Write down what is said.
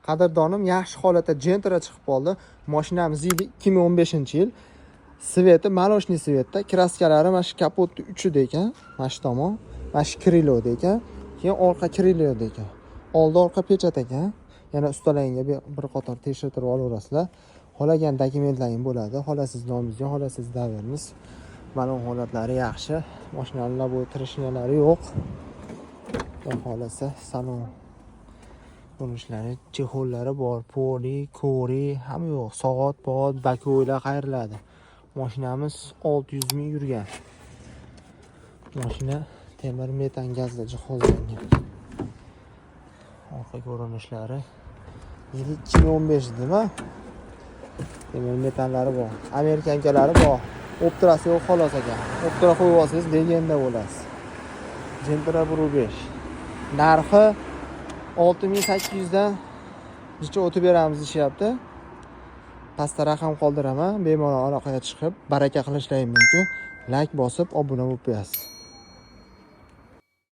Qadrdonim, yaxshi holatda Gentra chiqib qoldi. Mashinamiz yili 2015-yil. Цвет i молочный цвет da, краска lari mana shu kapotni uchida ekan, mana shu tomon, mana shu крыло da ekan, keyin orqa крыло da ekan. Oldi orqa pechat ekan. Yana ustalariga bir qator tekshirtirib olaverasizlar. Xohlagan dokumentlaring bo'ladi. Xohlasangiz nomingizga, xohlasangiz доверенность. Balon holatlari yaxshi. Mashinani лобовой трещина lari yo'q. Xudo xohlasa, salon ko'rinishlari, чехол lari bor, poli, kori, hamma yo'q. Soat, poat, боковой lar qayriladi. Mashinamiz 600 ming yurgan. Mashina temir metan gazda jihozlangan. Orqa ko'rinishlari. Yili 2015 nima? Temir metanlari bor. Американка lari bor. Optrasi yo'q xolos ekan. Optra qo'yib olsangiz, легенда bo'lasiz. Gentra 1.5. Narxi 6800 dan necha o'tib beramiz deyishyapti. Pastda raqam qoldiraman. Bemalol aloqaga chiqib, baraka qilishlaring mumkin. Like bosib, obuna bo'lib qo'yasiz.